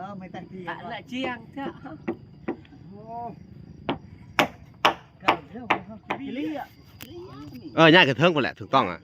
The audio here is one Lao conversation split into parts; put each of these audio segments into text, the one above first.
ເອີ ແມ່ນແຕ່ທີ່ ຕະລະຈຽງເຖາະ ໂອ້ ເອີ ຍ້າຍຂຶ້ນເທິງພຸ້ນແຫຼະ ຖືກຕ້ອງອະ.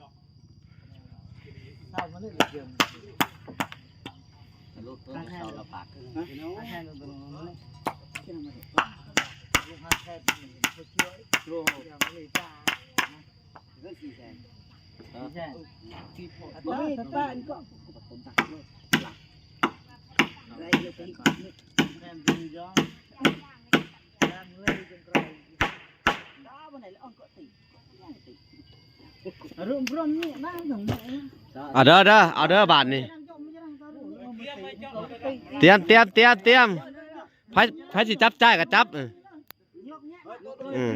ເອົາເດີ ເດີ ເອົາເດີ ບາດນີ້ ຕຽມ ຕຽມ ຕຽມ ຕຽມ ໃຜ ໃຜຊິຈັບຈ່າຍກໍຈັບ ເອີ ອືມ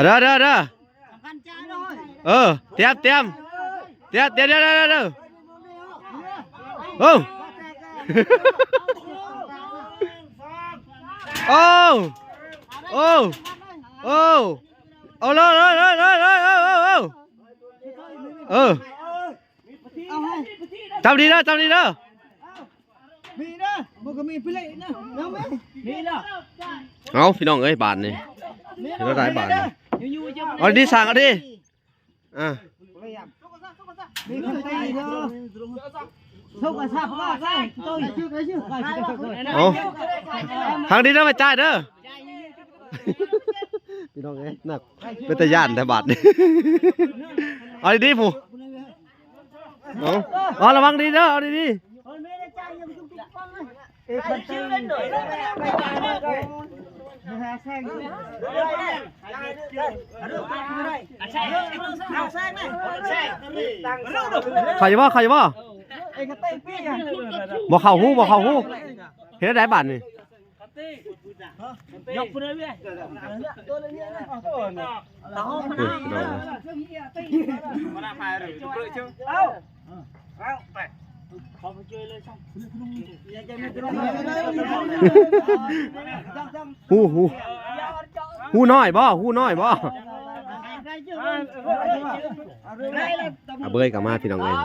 ເດີ ເດີ ເດີ ເອີ ຕຽມ ຕຽມ ຕຽມ ຕຽມ ຕຽມ ຕຽມ ຕຽມ ໂອ້ ໂອ້ ໂອ້ ໂອ້ ເອົາເລີຍ ເລີຍ ເລີຍ ເລີຍ ເອີ ເອີ ເອົາໃຫ້ ຈັບດີເດີ ຈັບດີເດີ ມີນະ ມັນກໍມີພິເລນະ ເອົາໄໝ ມີນະ ເອົາ ພີ່ນ້ອງເອີຍ ບາດນີ້ ເຮັດແນວໃດບາດນີ້ ເອົາດີ ສ້າງເອົາດີ ອ່າ ມີຄົນຕີເດີ ໂຊກກະສັບວ່າໄດ້ ໂຕຢູ່ ເອົາ ທາງດີເດີ ໄປຈ່າຍເດີ ພີ່ນ້ອງເອີຍ ໜັກ ເປັນຕາຢ້ານແທ້ບາດນີ້ ເອົາດີໆ ຜູ້ ເອົາ ເອົາ ລະວັງດີເດີ ເອົາດີໆ ເຂົ້າຢູ່ບໍ່ ເຂົ້າຢູ່ບໍ່ ບໍ່ເຂົ້າຫູ ບໍ່ເຂົ້າຫູ ເຮັດແນວໃດບາດນີ້? ຍົກພຸ້ນເລີຍເວີຍ ເອົາ ຫູ ຫູ ຫູນ້ອຍບໍ່ ຫູນ້ອຍບໍ່? ອາເບີຍກໍມາ ພີ່ນ້ອງເອີຍ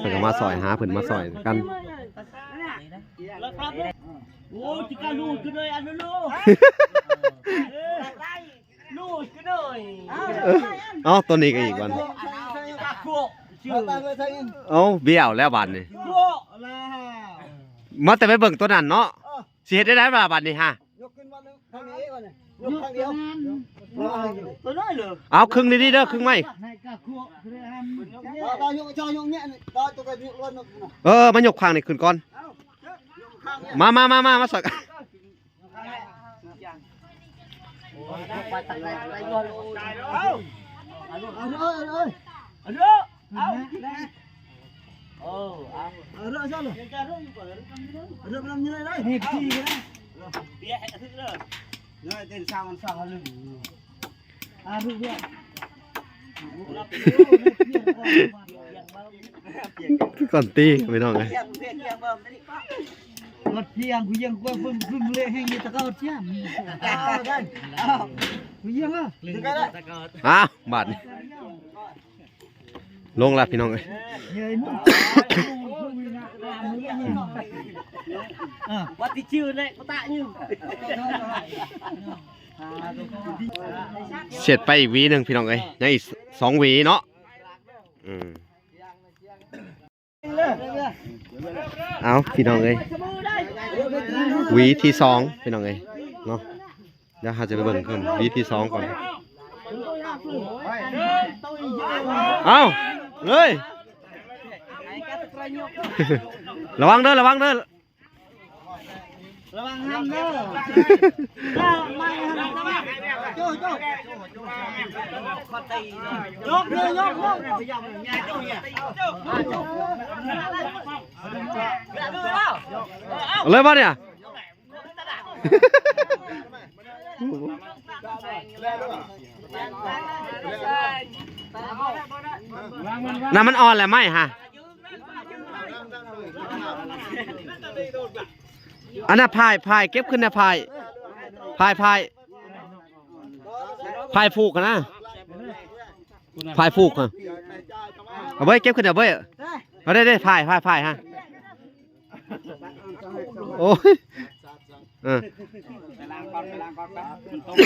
ເພິ່ນກໍມາຊ່ອຍ ຫາເພິ່ນມາຊ່ອຍກັນ. ໂອ້ຍ ກະລູດຂຶ້ນເລີຍ ອັນລູດ ລູດຂຶ້ນເລີຍ ເອົ້າ ຕົວນີ້ກໍອີກວັນ ເອົ້າ ບ້ຽວແລ້ວບາດນີ້ ມາແຕ່ໄປເບິ່ງຕົວນັ້ນເນາະ ຊິເຮັດໄດ້ໃດບາດນີ້ຫາ ຍົກຂຶ້ນວັນໜຶ່ງ ຂ້າງນີ້ອີກວັນໜຶ່ງ ຍົກຂ້າງດຽວ ຕົວນ້ອຍເລີຍ ເອົາ ຄຶ່ງດີໆເດີ ຄຶ່ງໄມ້ ເອີ ມາຍົກຂ້າງນີ້ຂຶ້ນກ່ອນ ມາ ມາ ມາ ມາ ມາຊ່ອຍກັນ ກ່ອນຕີ ພີ່ນ້ອງເອີຍ ຮອດພຽງ ຜູ້ຍິງກວ່າເບິ່ງ ເບິ່ງເລແຮງຢູ່ຕະເກົາຈ້ຳ ຜູ້ຍິງເອີຍ ອ້າວ ບາດນີ້ ລົງລະ ພີ່ນ້ອງເອີຍ ວັດທີ່ຊື່ແຫຼະ ປະຕະຢູ່ ເສັດໄປອີກຫວີໜຶ່ງ ພີ່ນ້ອງເອີຍ ຍັງອີກສອງຫວີເນາະ ອືມ. ເອົາ ພີ່ນ້ອງເອີຍ ຫວີທີສອງ ພີ່ນ້ອງເອີຍເນາະ ດຽວເຮົາຈະໄປເບິ່ງກ່ອນ ຫວີທີສອງກ່ອນ ເອົາ ເລີຍ ລະວັງເດີ ລະວັງເດີ. ລະວັງຫັ້ນເດີ ເຈົ້າໄມ້ຫັ້ນ ໂຈ້ ໂຈ້ ຍົກເດີ ຍົກ ຍົກ ເອົາເລີຍບໍ່ເນຍ? ນ້ຳມັນອ່ອນແຫຼະໄມ້ຫາ. ອັນນ່າ ພາຍ ພາຍ ເກັບຂຶ້ນນະ ພາຍ ພາຍ ພາຍ ພາຍຜູກຫັ້ນນະ ພາຍຜູກຫັ້ນ. ເອົາເບີຍ ເກັບຂຶ້ນເອົາເບີຍ ເອົາເດ້ ເດ້ ພາຍ ພາຍ ພາຍ ຮະ ໂອ້ຍ ເອີ ໄປລ້າງກ່ອນ ໄປລ້າງກ່ອນ ໄປ ມັນຕົກ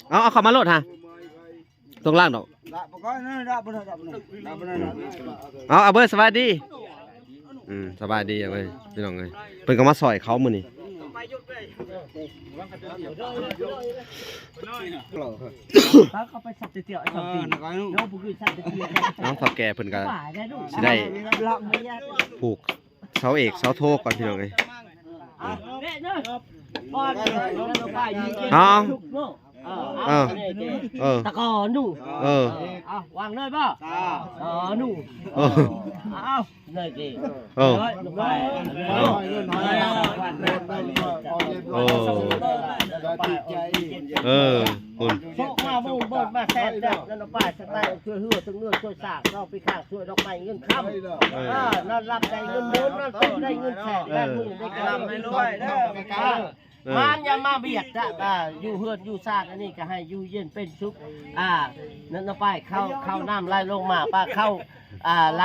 ເອົາ ເອົາເຂົ້າມາໂລດ ຮະ ຕ້ອງລ້າງດອກ ລະບໍ່ກ່ອນ ລະບໍ່ໄດ້ ລະບໍ່ໄດ້ ລະບໍ່ໄດ້ ເອົາ ເອົາເບີຍ ສະບາຍດີ ອືມ ສະບາຍດີ ເອົາເບີຍ ພີ່ນ້ອງເອີຍ ເພິ່ນກໍມາຊ່ອຍເຂົາມື້ນີ້ ເຂົາໄປສັບແຕ່ເທື່ອ ເອີ ເອົາສອງຕີນ ເອີ ເນາະ ບໍ່ຄືສັບແຕ່ເທື່ອ ເອົາ ເຖົ້າແກ່ເພິ່ນກໍຊິໄດ້ຜູກ ເສົາເອກເສົາໂທກ່ອນ ພີ່ນ້ອງເອີຍ ເອົາ ເອີ ເອີ ຕະກອນດູ ເອີ ເອົາ ວາງເລີຍບໍ່ ຕະກອນດູ ເອີ ເອົາ ເລີຍເກ ເອີ ເອີ ເອີ ໂຊກມາບຸນເບີດມາແຊບແຊບ ນັ້ນເອົາໄປສະໄຕເພື່ອເຮືອ ເຖິງເຮືອຊ່ວຍສ້າງ ເຮົາໄປຄ້າງຊ່ວຍດອກໄມ້ເງິນຄຳ ເອີ ເອີ ນອນຫຼັບໄດ້ເງິນໝູນ ນອນຕື່ນໄດ້ເງິນແສນ ເອີ ນອນຫຸ້ງໄດ້ກະລຳ ເອີ ເອີ ເອີ ມານຢ່າມາບຽດຈະ ອ່າ ຢູ່ເຮືອນຢູ່ຊານ ອັນນີ້ກໍໃຫ້ຢູ່ເຢັນເປັນສຸກ ອ່າ ນັ້ນເອົາໄປ ເຂົ້າ ເຂົ້ານ້ຳໄຫຼລົງມາ ປາເຂົ້າ ອ່າ ໄຫຼ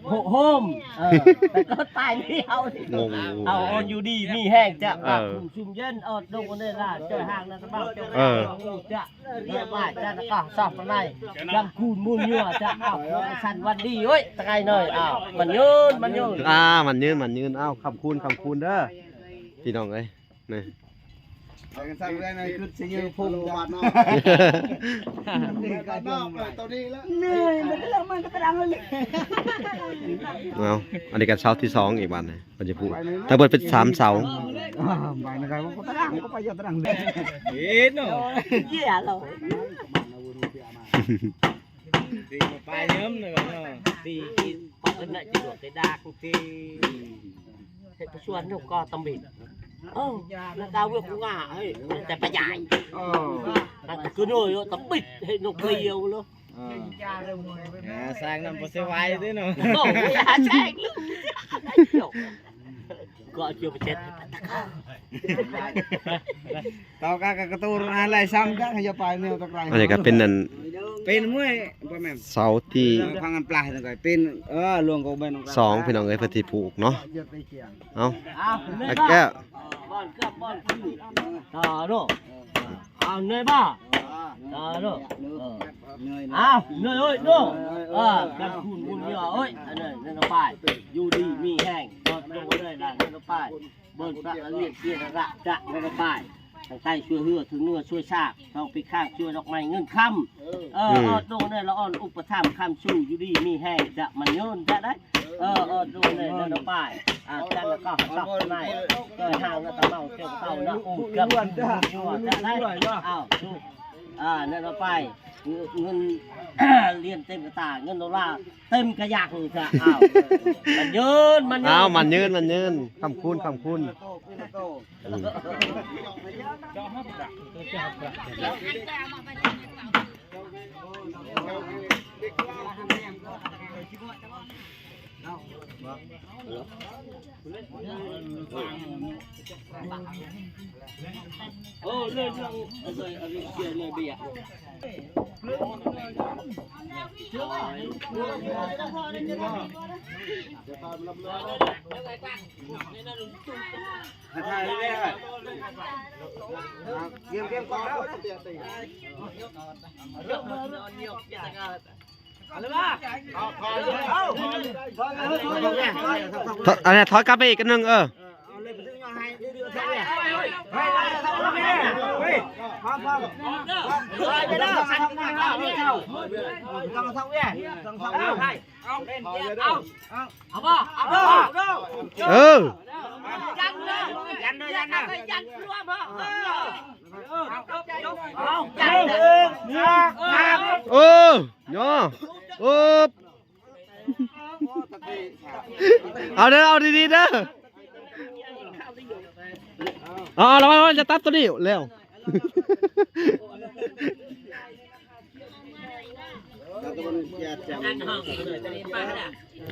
ໂຮ ໂຮມ ເອີ ແຕ່ກໍຕາຍແລ້ວ ງງ ເອົາ ອ່ອນຢູ່ດີມີແຮງຈະ ເອີ ປາກຄຸ້ມຊຸ່ມເຢັນ ອອດດົງອັນນີ້ລະ ເຈົ້າຮ່າງນັ້ນຕະເບົາ ເຈົ້າ ເອີ ຈະ ເອີ ປາກຈະ ນະກະຊອບປານໃດ ຈຳຄູນມູນຍົວຈະ ເອົາ ຂອງໄອ້ສັນວັນດີ ໂອ້ຍ ຕະໄກເນີຍ ເອົາ ໝັ້ນຍືນ ໝັ້ນຍືນ ອ່າ ໝັ້ນຍືນ ໝັ້ນຍືນ ເອົາ ຄ້ຳຄູນ ຄ້ຳຄູນເດີ ພີ່ນ້ອງເອີຍ ນີ້ ໄປກັນຊະເອື້ອຍ ຄືຊິຍື້ພຸງບາດເນາະ ເໜື່ອຍ ມັນກໍເລີ່ມ ມັນກໍຕະດັງເລີຍ ເອົາ ອັນນີ້ກໍເສົາທີສອງອີກບາດນີ້ ເພິ່ນຊິຜູກ ທັງເບິດເປັນສາມເສົາ ບາດນີ້ກໍຕະດັງ ກໍໄປຢູ່ຕະດັງ ເຫັນເນາະ ເຢ້ຍເນາະ ຕີມາປາຍເຍິມເນາະ ຕີກິນ ເພາະເພິ່ນໜ້າຈະດວກໄດ້ດາກຕິ ເຮັດໄປຊວນນົກກໍຕຳບິດ ເອີ ນາກາເວຍກູງາ ເອີ ແຕ່ປະຫຍັງ ເອີ ນາກາຄືໂນຍຕຳບິດ ເຮັດນົກລຽວໂລດ ເອີ ແຊງນຳບໍ່ຊິໄຫວຕິເນາະ ໂອ້ຍ ແຊງລູກ ກໍເອົາຈຽວໄປເຊັດ ເຕົາກະກະຕູນາໄລ່ຊ້ຳກະໃຫ້ຢ່າໄປແນວຕະໄກ ອັນນີ້ກໍເປັນອັນ ເປັນມວຍບໍ່ແມ່ນ ເສົາທີ່ ເອີ ພັງອັນປາໃຫ້ຕະໄກ ເປັນ ເອີ ຫຼວງກໍແມ່ນ ສອງ ພີ່ນ້ອງເອີຍ ເພິ່ນຊິຜູກເນາະ ເອົາ ເອົາ ແລ້ວກໍ ບອນເກືອບ ບອນຄື ຕາໂລ ເອົາເນີຍບໍ່ ຕາໂລ ເອີ ເອົາເນີຍໂອ້ຍໂນ ເອີ ກັນຄູນບຸນເຍອະໂອ້ຍ ອັນນັ້ນ ນັ້ນໄປ ຢູ່ດີມີແຮງ ກໍລົງເລີຍນະ ນັ້ນໄປ ເບິ່ງພະລະລຽນເກຍລະລະຈະລະລະບາຍ ທາງໃຕ້ຊ່ວຍເຮືອ ເທິງເໜືອຊ່ວຍຊາກ ທາງປີກຂ້າງຊ່ວຍດອກໄມ້ເງິນຄຳ ເອີ ອອດດົງເນີລະອອນ ອຸປະຖຳຄ້ຳຊູ ຢູ່ດີມີແຮງ ຈະໝັ້ນຍືນ ຈະໄດ້ ເອີ ອອດດົງເນີລະລະບາຍ ອ່າ ຈັນລະກໍສັບໄນ ເກີດຫາງນະຕະເມົາ ເຈົ້າເຕົ້ານະ ໂອ ກັບຢູ່ຈະໄດ້ ອ້າວ ສຸກ ອ່າ ນັ້ນເອົາໄປ ເງິນ ລຽນເຕັມກະຕາ ເງິນໂດລາ ເຕັມກະຢາກນີ້ຊະ ອ້າວ ໝັ້ນຍືນ ໝັ້ນຍືນ ອ້າວ ໝັ້ນຍືນ ໝັ້ນຍືນ ຄ້ຳຄູນ ຄ້ຳຄູນ ຖ- ອັນນີ້ຖອຍກັບໄປອີກອັນໜຶ່ງ ເອີ ເອີ ເອີ ຍໍ ເອີ ເອົາເດີ ເອົາດີໆເດີ ເອົາ ລະວັງ ລະວັງ ຈະຕັດໂຕນີ້ແລ້ວ ເອົາ ເ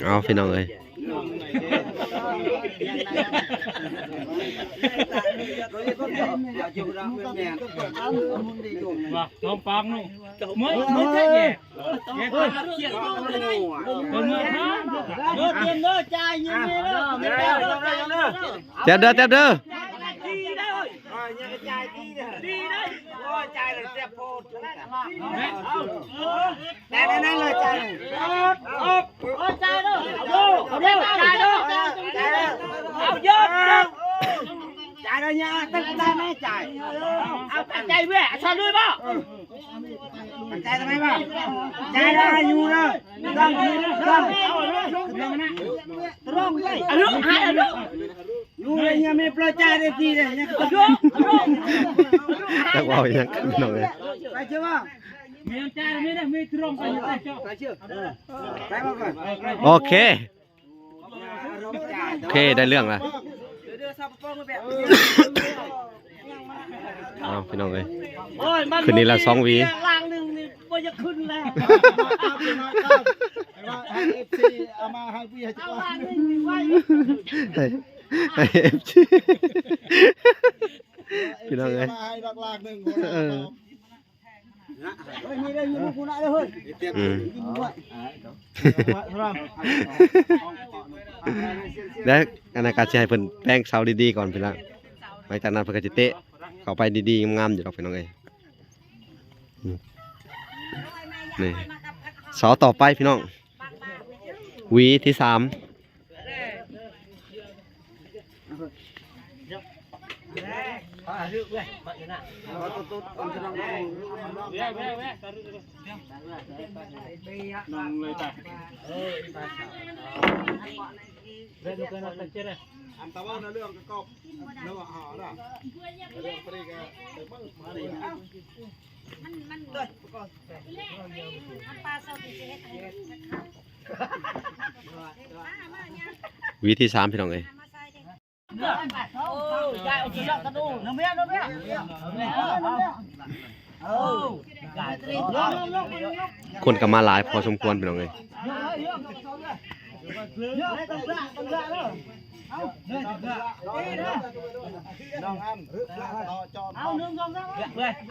ອົາ ພີ່ນ້ອງເອີຍ ວ່າ ສອງປາກໜຶ່ງ ເມື່ອ ເມື່ອແທ້ແດ່ ເມື່ອ ເມື່ອ ເມື່ອ ເມື່ອ ເມື່ອ ເມື່ອ ຈ່າຍເງິນເດີ ແຈກເດີ ແຈກເດີ ແຕ່ນັ້ນເລີຍ ຈ່າຍເດີ ເອົາເດີ ເອົາເດີ ຈ່າຍເດີ ເອົາເດີ ຈ່າຍເດີ ຈ່າຍເດີ ຢ່າຕັ້ງໃຈໄດ້ຈ່າຍ ເອົາຕັ້ງໃຈເວີ້ຍ ເອົາຊະລຸຍບໍ່? ໃຈທຳໄມວະ? ໃຈລະຢູ່ເດີ ຕ້ອງຢູ່ເດີ ຕ້ອງ ຕຣອງເລີຍ ອະລຸ ຫາຍອະລຸ ຢູ່ເລີຍ ຍັງມີປະຈາໄດ້ດີເລີຍ ຍັງ ອະລຸ ອະລຸ ຈັກເວົ້າຫຍັງກັນພີ່ນ້ອງເອີຍ ໄປເຊີວ່າ ມີອັນຈານມີນະ ມີຕຣອງໄປຢູ່ໃຕ້ເຈົ້າ ໄປເຊີ ໄປມາກ່ອນ ໂອເຄ. ໂອເຄ ໄດ້ເລື່ອງລະ ເອົາ ພີ່ນ້ອງເອີຍ ໂອ້ຍ ມັນຂຶ້ນນີ້ລະສອງຫວີ ລ້າງໜຶ່ງນີ້ບໍ່ຢາກຂຶ້ນແລ້ວ ເອົາໄປເອັຟຊີ ເອົາມາໃຫ້ຜູ້ໃຫຍ່ ເອົາລ້າງໜຶ່ງນີ້ໄວ້ ໃຫ້ ໃຫ້ເອັຟຊີ ພີ່ນ້ອງເອີຍ ເອົາມາໃຫ້ດອກລ້າງໜຶ່ງ ເອີ. ອືມ ແລ້ວອັນນັ້ນກໍຊິໃຫ້ເພິ່ນແປງເສົາດີໆກ່ອນພີ່ນ້ອງ ຫຼັງຈາກນັ້ນເພິ່ນກໍຊິເຕະເຂົ້າໄປດີໆງາມໆຢູ່ດອກພີ່ນ້ອງເອີຍ ອືມ ນີ້ເສົາຕໍ່ໄປພີ່ນ້ອງ ຫວີທີສາມ ອັນຕາເວົ້ານະເລື່ອງກະກອບ ເລື່ອງເອົານະ ເລື່ອງປະເດກະ ມັນ ມັນ ມັນປາສົດຊິເຮັດໃຫ້ ຫວີທີສາມ ພີ່ນ້ອງເອີຍ ຄົນກໍມາຫຼາຍພໍສົມຄວນ ພີ່ນ້ອງເອີຍ ເອົາ ເອົາ ເອົາ ເອົາ ເ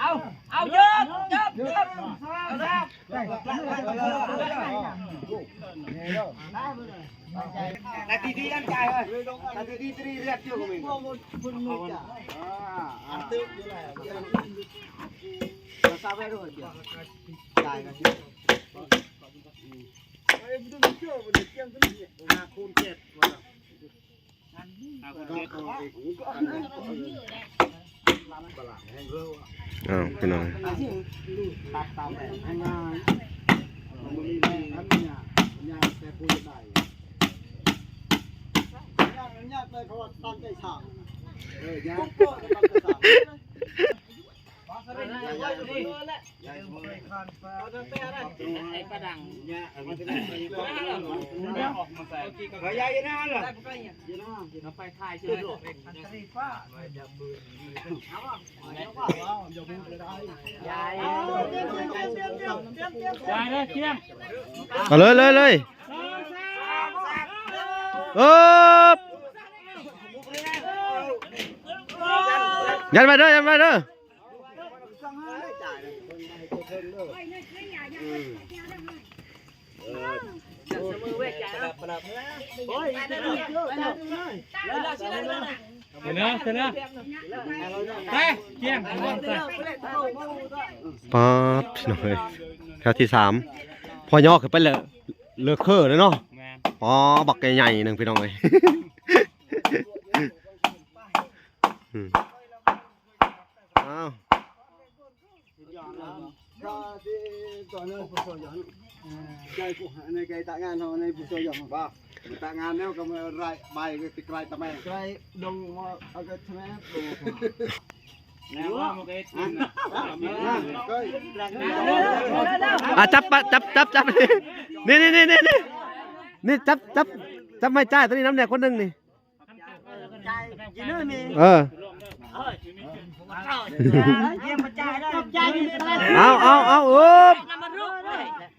ອົາ ເອົາ ເອົາ ເອົາ ນາທີດີອັນຈ່າຍເອີຍ ນາທີດີຕຣີເລືອດຢູ່ ເພິ່ນມີ ອ່າ ອັນຕຶກຢູ່ແລ້ວ ຊາວແປດຮ້ອຍ ຈ່າຍກັນ ຫ້າຄູນເຈັດ ອ້າວ ພີ່ນ້ອງ ເອົາເລີຍ ເລີຍ ເລີຍ ເອີບ ຍັດໄວ້ເດີ ຍັດໄວ້ເດີ. ປາດ ພີ່ນ້ອງເອີຍ ແຖວທີສາມ ພໍຍໍຂຶ້ນໄປແລ້ວ ເລີກເຄີເລີຍເນາະ. ແມ່ນ ປາ ບັກໃຫຍ່ໆໜຶ່ງ ພີ່ນ້ອງເອີຍ. ອືມ ອ້າວ ອ່ະ ຈັບປະ ຈັບ ຈັບ ຈັບ ນີ້ ນີ້ ນີ້ ນີ້ ນີ້ ຈັບ ຈັບ ຈັບໄມ້ຈ້າຍຕົວນີ້ນຳແດ່ ຄົນໜຶ່ງນີ້. ເອີ ເອົາ ເອົາ ເອົາ ເອີບ.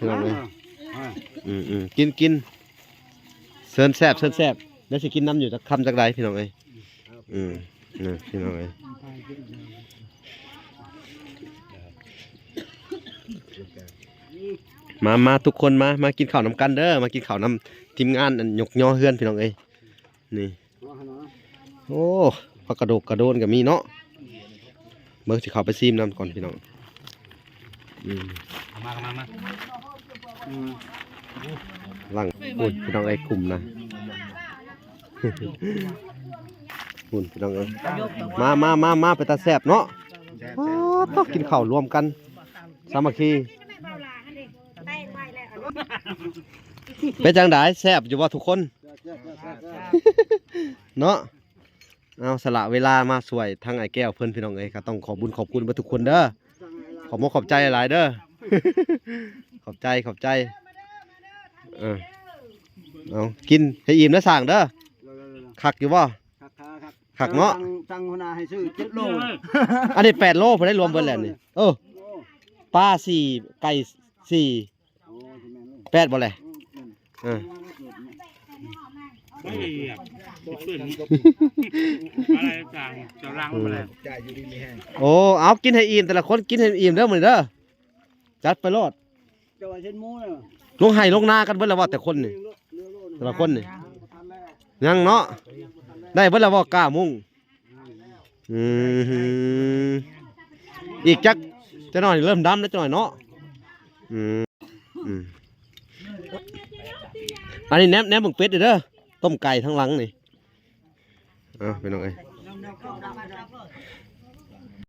ພີ່ນ້ອງເອີຍ. ອືມໆ ກິນໆ ເຊີນແຊບ ເຊີນແຊບ. ແລ້ວຊິກິນນຳຢູ່ຈັກຄຳຈັກໃດພີ່ນ້ອງເອີຍ. ອືມ ນີ້ພີ່ນ້ອງເອີຍ ມາ ມາທຸກຄົນ ມາ ມາກິນເຂົ້ານຳກັນເດີ ມາກິນເຂົ້ານຳທີມງານອັນຍົກຍໍເຮືອນພີ່ນ້ອງເອີຍ. ນີ້ ໂອ້ ຜັກກະໂດກກະໂດນກໍມີເນາະ. ເບິ່ງ ຊິເຂົ້າໄປຊີມນຳກ່ອນພີ່ນ້ອງ. ອືມ ເອົາມາ ເອົາມາ ມາ ອືມ ຫຼັງ ໂອ້ຍ ພີ່ນ້ອງເອີຍ ຄຸ້ມນະ ພຸ້ນພີ່ນ້ອງເອີຍ. ມາ ມາ ມາ ມາ ເປັນຕາແຊບເນາະ. ປາດໂທ້ ກິນເຂົ້າລວມກັນ ສາມັກຄີ. ເປັນຈັ່ງໃດ ແຊບຢູ່ບໍ່ທຸກຄົນ? ເນາະ ເອົາ ສະຫຼະເວລາມາຊ່ວຍທາງອ້າຍແກ້ວເພິ່ນ ພີ່ນ້ອງເອີຍ. ກໍຕ້ອງຂອບບຸນຂອບຄຸນເບິດທຸກຄົນເດີ ຂອບມົກຂອບໃຈຫຼາຍໆເດີ ຂອບໃຈ ຂອບໃຈ. ເອີ ເອົາ ກິນໃຫ້ອີ່ມເດີຊ່າງເດີ. ຄັກຢູ່ບໍ່? ຄັກໆ ຄັກເນາະ. ສັ່ງ ສັ່ງຫົວໜ້າໃຫ້ຊື້ເຈັດໂລ. ອັນນີ້ແປດໂລ ພໍໄດ້ລວມເບິດແລ້ວນີ້. ເອີ ໂອ້ ປາສີ່ ໄກ່ສີ່ ໂອ້ ຊິແມ່ນເລີຍ ແປດບໍ່ແລະ? ອືມ ເອີ ເອີຍ ເຈົ້າຫຼັງມາແລ້ວ. ໂອ້ ເອົາ ກິນໃຫ້ອີ່ມ ແຕ່ລະຄົນກິນໃຫ້ອີ່ມເດີມື້ນີ້ເດີ. ຈັດໄປໂລດ. ເຈົ້າວ່າເຊັ່ນໝູນະ ລົງໄຮ່ລົງນາກັນເບິດແລ້ວບໍ່ ແຕ່ຄົນນີ້ ແຕ່ລະຄົນນີ້? ຍັງເນາະ. ໄດ້ເບິດແລ້ວບໍ່ກ້າມຸ້ງ? ອືມ ອີກຈັກ ຈັກໜ້ອຍເລີ່ມດຳແລ້ວ ຈັກໜ້ອຍເນາະ. ອືມ ອືມ ອັນນີ້ແນມ ແນມເບິ່ງເປັດເດີ ຕົ້ມໄກ່ທາງຫຼັງນີ້. ເອົາ ພີ່ນ້ອງເອີຍ